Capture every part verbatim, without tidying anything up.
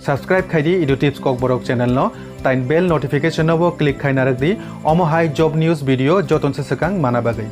Subscribe khai di Edu Tips Kokborok channel no, tai bell notification no bo click khai narwk di, omo hai job news video joton se swkang mana bagwi.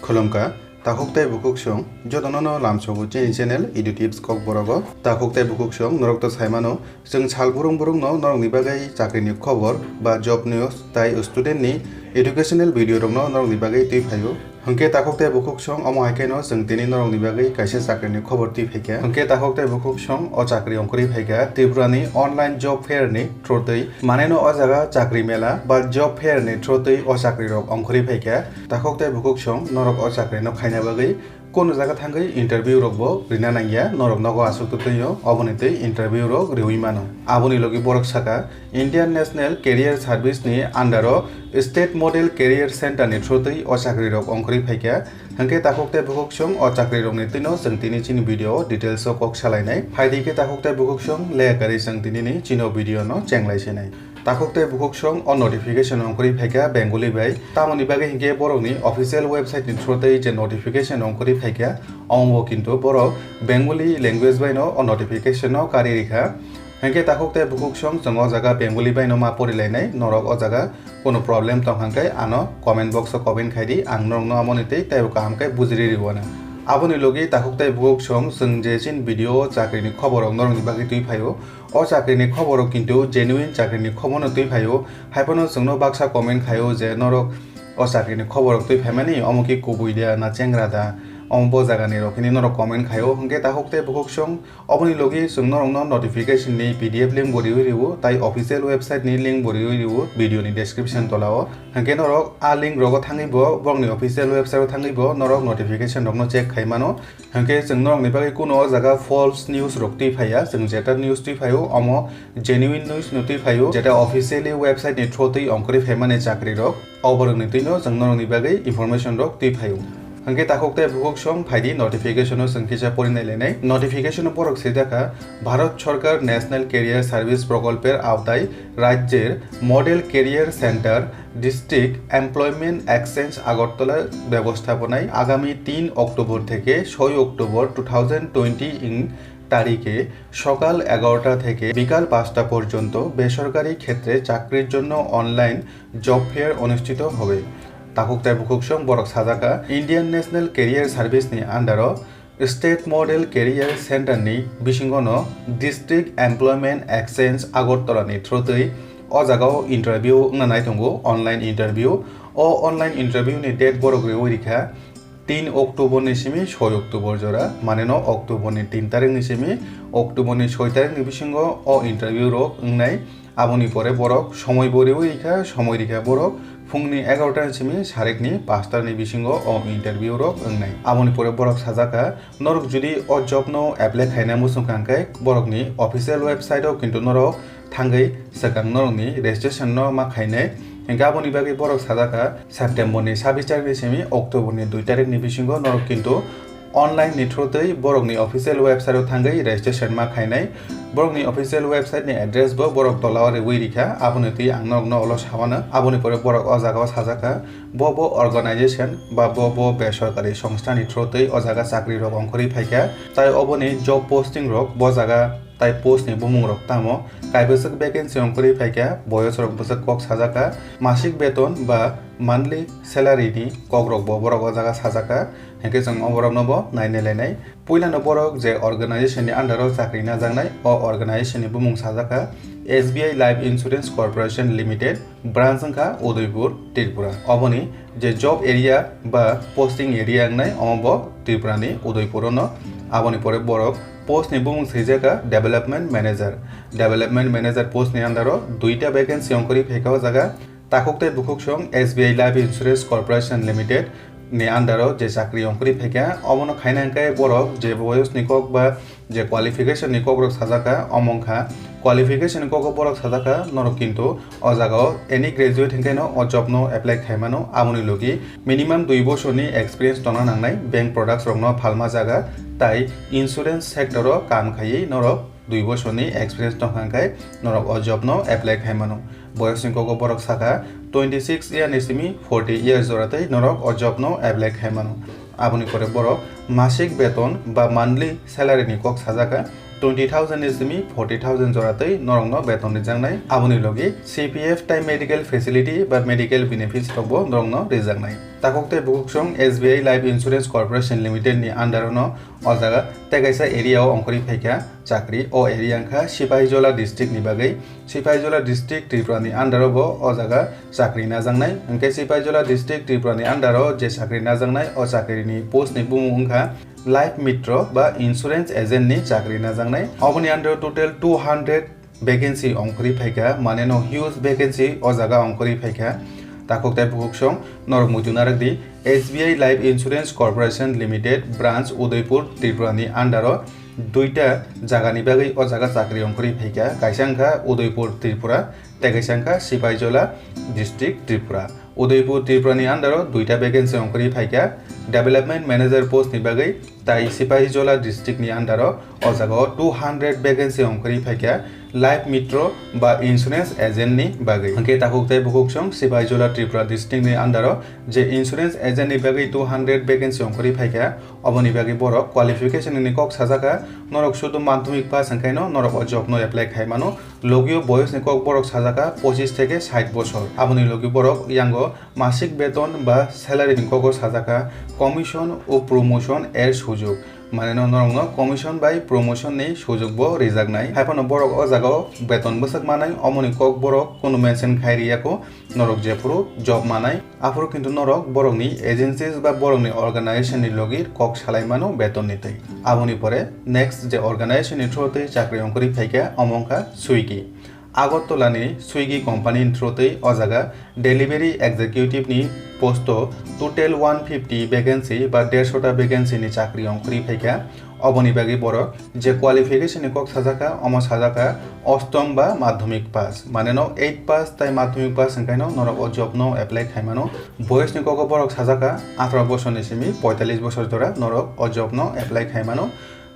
Khulumkha, takhuk tei bukhuk song, jotono no lamsogo chini channel Edu Tips Kokborogo. Takhuk tei bukhuk song, norok to saimano, chwng sal burung burung no norokni bagwi chakrini khobor ba job news tai student ni educational video rokno norokni bagwi twi phaio. Hwnkhe takhuk tei bukhuk song, omo hai kheno chwng tini norokni bagwi kaisa chakrini khobor twi phaikha. Hwnkhe takhuk tei bukhuk song, o chakri ongkhorwi phaikha Tripura ni online job fair ni through twi. Maneno o jaga chakri mela ba job fair ni through twi o chakri rok ongkhorwi phaikha. Takhuk tei bukhuk song, norok o chakri no khaina bagwi kunu jaga thangwi interview rok bo rina nangya, norok nogo aswk twtwio, oboni twi interview rok riwi mano. Aboni logi borok saka, Indian National Career Service ni under o State Model Career Center ni through twi o chakri rok ongkhorwi phaikha. Hwnkhe takhuk tei bukhuk song, o chakri rokni twino chwng tini chini video o details o kok salainai. Phaidi khe takhuk tei bukhuk song, leya karwi chwng tini ni chini video no chenglai sinai. Takhuk tei bukhuk song, o notification ongkhorwi phaikha Bengali bai. Tamoni bagwi hinkhe borokni official website ni through twi je notification ongkhorwi phaikha, omo kintu borok Bengali language bai no o notification no karwi rikha. Hinkhe takhuk tei bukhuk song, chwng o jaga Bengali bai no ma porilainai, norok o jaga kunu problem tong hwnkhe ano comment box o comment khai di, ang norokno amoni tei teibo kaham khe bujiri rwano. Aboni logi takhuk tei bukhuk song, chwng je chini video o chakrini khobor rok norokni bagwi twi phaio. O chakrini khobor rok kintu genuine chakrini khobor no twi phaio. Haiphano chwngno baksa comment khaio je norok o chakrini khobor rok twi phaimani omo ki kubui da na chengra da, omo bo jagani rok hwnwi norok comment khaio. Hwnkhe takhuk tei bukhuk song, oboni logi chwng norokno notification ni P D F link bo riwi rwo, tai official website ni link bo riwi rwo video ni description tola o. Hwnkhe norok a link rogo thangwi bo, borokni official website o thangwi bo norok notification rokno check khai mano. Hwnkhe chwng norokni bagwi kunu o jaga false news rok twi phaiya, chwng jeta news twi phaio, omo genuine news no twi phaio, jeta officially website ni through twi ongkhorwi phaimani chakri rok, o borokni twino chwng norokni bagwi information rok twi phaio. Hwnkhe takhuk tei bukhuk song, phaidi notification o chwng kisa porinai lainai. Notification o borok swijak kha, Bharat Sarkar National Career Service Prokolper aotai rajyer Model Career Center, District Employment Exchange Agartala ব্যবস্থাপনায় আগামী তিন অক্টোবর থেকে ছয় October two thousand twenty ইং তারিখে সকাল এগারোটা থেকে বিকাল পাঁচটা পর্যন্ত বেসরকারি ক্ষেত্রে চাকরির জন্য অনলাইন জব ফেয়ার অনুষ্ঠিত হবে। Takhuk tei bukhuk song, borok sajak kha Indian National Career Service ni under o State Model Career Center ni bisingo no District Employment Exchange Agartala ni through twi o jaga o interview wngna nai tongo, online interview. O online interview ni date borok riwi rikha tin October ni simi soi October jora, mane no October ni tin tarik ni simi October ni soi tarik ni bisingo o interview rok wngnai. Aboni pore borok somoi bo riwi rikha, somoi rikha borok phungni egaroh ta ni simi sarikni paanch ta ni bisingo o interview rok wngnai. Aboni pore borok sajak kha, norok jodi o job no apply khaina muchung kha hwnkhe borokni official website o kintu norok thangwi swkang norokni registration no ma khainai. Hwnkhe aboni bagwi borok sajak kha, September ni sabis tarik ni simi October ni dui tarik ni bisingo norok kintu online ni through twi borokni official website o thangwi registration ma khainai. Borokni official website ni address bo borok tola o riwi rikha, aboni twi ang norokno ulo sawano. Aboni pore borok o jaga o sajak kha, bo bo organization ba bo bo besorkari songstha ni through twi o jaga chakri rok ongkhorwi phaikha, tai oboni job posting rok bo jaga tai post ni bumung rok tamo, kaibwswk vacancy ongkhorwi phaikha, boyos rok bwswk kok sajak kha, masik beton ba monthly salary ni kok rok bo borok o jaga sajak kha. Hwnkhe chwng o borokno bo nainai lainai. Puilano borok je organization ni under o chakri najaknai, o organization ni bumung sajak kha S B I Life Insurance Corporation Limited, branch wngkha Udaipur, Tripura. Oboni je job area ba posting area wngnai, omo bo Tripura ni Udaipur o no. Aboni pore borok post ni bumung swijak kha Development Manager. Development Manager post ni under o duita vacancy ongkhorwi phaikha o jaga. Takhuk tei bukhuk song S B I Life Insurance Corporation Limited ni under o je chakri ongkhorwi phaikha, omono khaina hwnkhe borok je boyos ni kok ba je qualification ni kok rok sajak kha, omo wngkha qualification ni kok o borok sajak kha, norok kintu o jaga o any graduate hwnkhe no o job no apply khai mano, aboni logi minimum dui bosor ni experience tongna nangnai, bank products rok no phalma jaga tai insurance sector o kam khaiwi norok dui bosorni experience tongkha hwnkhe norok o job no apply khai mano. Boyosni kogo borok sakha twenty six year ni simi forty years jora tei norok o job no apply khai mano. Aboni pore borok masik beton ba monthly salary ni kok sajakha twenty thousand ni simi forty thousand jora tei norokno beton rijaknai. Aboni logi C P F tai medical facility ba medical benefits rokbo norokno rijaknai. Takhuk tei bukhuk song S B I Life Insurance Corporation Limited ni under no o jaga tei kaisa area o ongkhorwi phaikha chakri. O area wngkha Sipaijola district ni bagwi. Sipaijola district Tripura ni under o bo o jaga chakri najaknai. Hwnkhe Sipaijola district Tripura ni under o je chakri najaknai, o chakri ni post ni bumung wngkha Life Mitro ba insurance agent ni chakri najaknai. Oboni under o total two hundred vacancy ongkhorwi phaikha, mane no huge vacancy o jaga ongkhorwi phaikha. Takhuk tei bukhuk song norok muitu narak di, S B I Life Insurance Corporation Limited branch Udaipur Tripura ni under o duita jaga ni bagwi o jaga chakri ongkhorwi phaikha, kaisa wngkha Udaipur Tripura tei kaisa wngkha Sipaijola district Tripura. Udaipur Tripura ni under o duita vacancy ongkhorwi phaikha, development manager post ni bagwi. Tai Sipaijola district ni under o o jaga o two hundred vacancy ongkhorwi phaikha Life Mitro ba insurance agent ni bagwi. Hwnkhe takhuk tei bukhuk song Sipaijola Tripura district ni under o je insurance agent ni bagwi two hundred vacancy ongkhorwi phaikha, oboni bagwi borok qualification ni kok sajakha. Norok sudu madhyamik pass hwnkhaino norok o job no apply khai mano. Logio boyos ni kok borok sajakha pochis theke sait bosor. Aboni logi borok yango masik beton ba salary ni kogo sajakha, commission o promotion er sujok. Mane no norokno commission bai promotion ni sujok bo rijaknai. Haiphano borok o jaga o beton bwsak manai, omoni kok borok kunu mention khai riyako. Norok jephuru job manai, aphuru kintu norok borokni agencies ba borokni organization ni logi kok salai mano beton ni twi. Aboni pore next je organization ni through twi chakri ongkhorwi phaikha, omo wngkha Swiggy. Agartala ni Swiggy company ni through twi o jaga delivery executive ni post o total one fifty vacancy ba dershota vacancy ni chakri ongkhorwi phaikha. Oboni bagwi borok je qualification ni kok sajakha, omo sajakha ostom ba madhyamik pass, mane no eight pass tai madhyamik pass hwnkhaino norok o job no apply khai mano. Boyos ni kogo borok sajakha atharo bosor ni simi poitalish bosor jora norok o job no apply khai mano.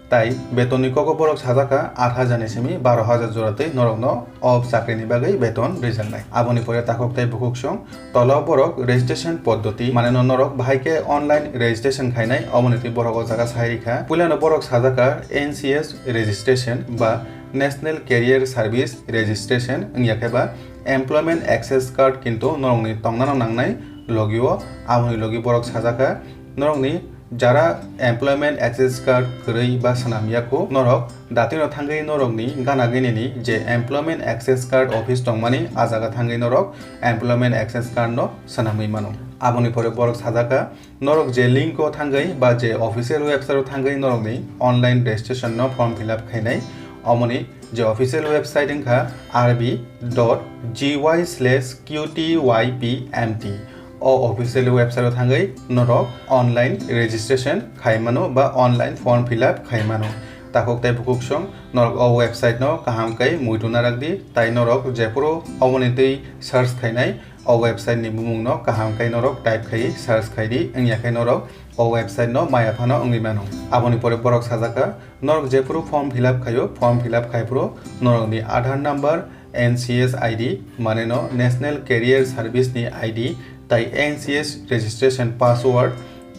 Tai beton ni kogo borok sajakha aat hajar ni simi baro hajar jora twi norok no o chakri ni bagwi beton rijaknai. Aboni pore takhuk tei bukhuk song tola borok registration poddoti, mane no norok bahai khe online registration khainai, oboni twi borok o jaga sai rikha. Puila no borok sajakha N C S registration ba National Career Service Registration wngya khe ba Employment Access Card kintu norok ni tongna no nangnai logi o, aboni logi borok sajakha norok ni jara Employment Access Card kwrwi ba swnam ya kho, norok datino thangwi norokni gana gini ni je Employment Access Card office tongmani, a jaga thangwi norok Employment Access Card no swnamwi mano. Aboni pore borok sajakha, norok je link o thangwi ba je official website o thangwi norokni online registration no form fill up khainai, omoni je official website wngkha R B dot G Y slash Q T Y P M T. O official website o thangwi norok online registration khai mano ba online form fill up khai mano. Takhuk tei bukhuk song norok o website no kaham khe muitu narak di, tai norok jephuru oboni twi search khainai o website ni bumung no kaham khe norok type khai search khai di, wngya khe norok o website no maya phano wngwi mano. Aboni pore borok sajakha, norok jephuru form fill up khaio, form fill up khai phuru norokni Aadhaar number, N C S I D, mane no National Career Service ni I D, tai N C S registration password,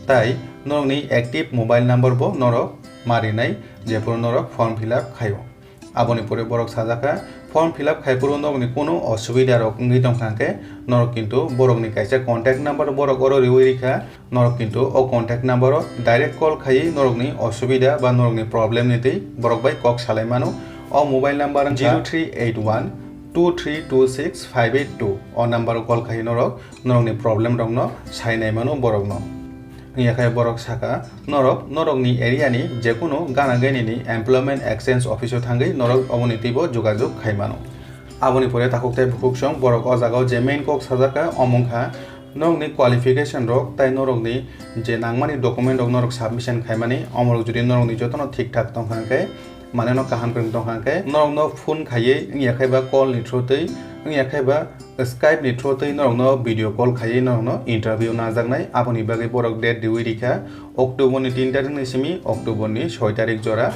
tai norokni active mobile number bo norok ma rinai, jephuru norok form fill up khaio. Aboni pore borok sajakha, form fill up khai phuru norokni kunu osubida rok wngwi tongkha hwnkhe, norok kintu borokni kaisa contact number borok oro riwi rikha, norok kintu o contact number o direct call khaiwi norokni osubida ba norokni problem ni twi borok bai kok salai mano. O mobile number wngkha zero three eight one two three two six five eight two. O number o call khaiwi norok norokni problem rokno sai nai mano borokno. Wngya khe borok sakha, norok norokni area ni jekunu gana gini ni employment exchange office o thangwi norok oboni twibo jogajog khai mano. Aboni pore takhuk tei bukhuk song borok o jaga o je main kok sajakha, omo wngkha norokni qualification rok tai norokni je nangmani document rok norok submission khaimani, omorok jodi norokni jotono thik thak tongkha hwnkhe, mane no kaham kwrwng tongkha hwnkhe, norokno phone khaiwi wngya khe ba call ni through twi, wngya khe ba Skype ni through twi norokno video call khaiwi norokno interview najaknai. Aboni bagwi borok date riwi rikha October ni tin tarik ni simi October ni soi tarik jora.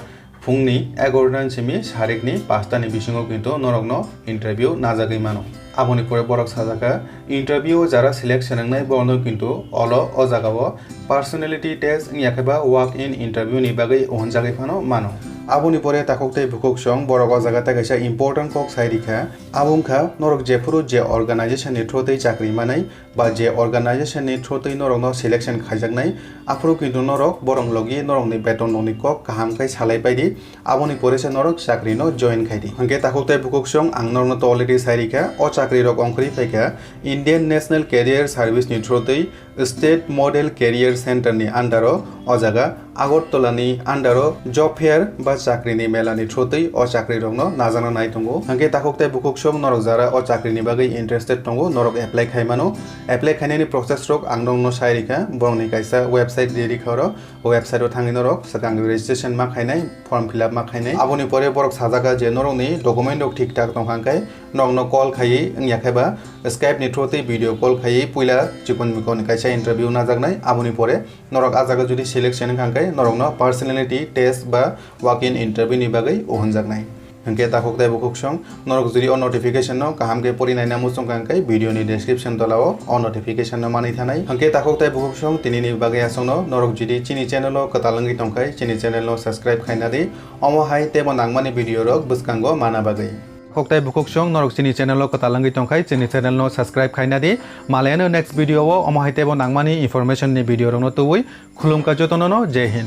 Phungni egarota ni simi sarikni pasta ni bisingo kintu norokno interview najagwi mano. Aboni pore borok sajaka, interview o jara select swnangnai borokno kintu olo o jagao personality test wngya khe ba walk in interview ni bagwi uhunjagwi phano mano. Aboni pore takhuk tei bukhuk song borok o jaga tei kaisa important kok sai rikha. Abo wngkha norok jephuru je organization ni through tei chakri manai ba je organization ni through twi norokno selection khaijaknai, aphuru kintu norok borok logi norokni beton rokni kok kaham khe salai paidi, aboni pore se norok chakri no join khaidi. Hwnkhe takhuk tei bukhuk song ang norokno to already sai rikha, o chakri rok ongkhorwi phaikha Indian National Career Service ni through twi State Model Career Center ni under o, o jaga Agartala ni under o job fair ba chakri ni mela ni through twi o chakri rokno najakna nai tongo. Hwnkhe takhuk tei bukhuk song norok jara o chakri ni bagwi interested tongo, norok apply khai mano. Apply khainani process rok ang norokno sai rikha, borokni kaisa website ri rikha oro. O website o thangwi norok swkang registration ma khainai, form fill up ma khainai. Aboni pore borok sajaka je norokni document rok thik thak tongkha hwnkhe norokno call khaiwi wngya khe ba Skype ni through twi video call khaiwi puila chikon mikon ni kaisa interview najaknai. Aboni pore norok a jaga jodi selection wngkha hwnkhe norokno personality test ba walk in interview ni bagwi uhunjaknai. Hwnkhe takhuk tei bukhuk song norok jodi o notification no kaham khe pori naina muchung kha hwnkhe video ni description tola o o notification no manwi thanai. Hwnkhe takhuk tei bukhuk song tini ni bagwi aswk no norok jodi chini channel o kwtal wngwi tongkhai chini channel no subscribe khaina di. Omo hai teibo nangmani video rok bwskango mana bagwi. Khok tei bukhuk song norok chini channel o kwtal wngwi tongkhai chini channel no subscribe khaina di. Malayano next video o omo hai teibo nangmani information ni video rok no tubui. Khulumkha jotono no, Jai Hind.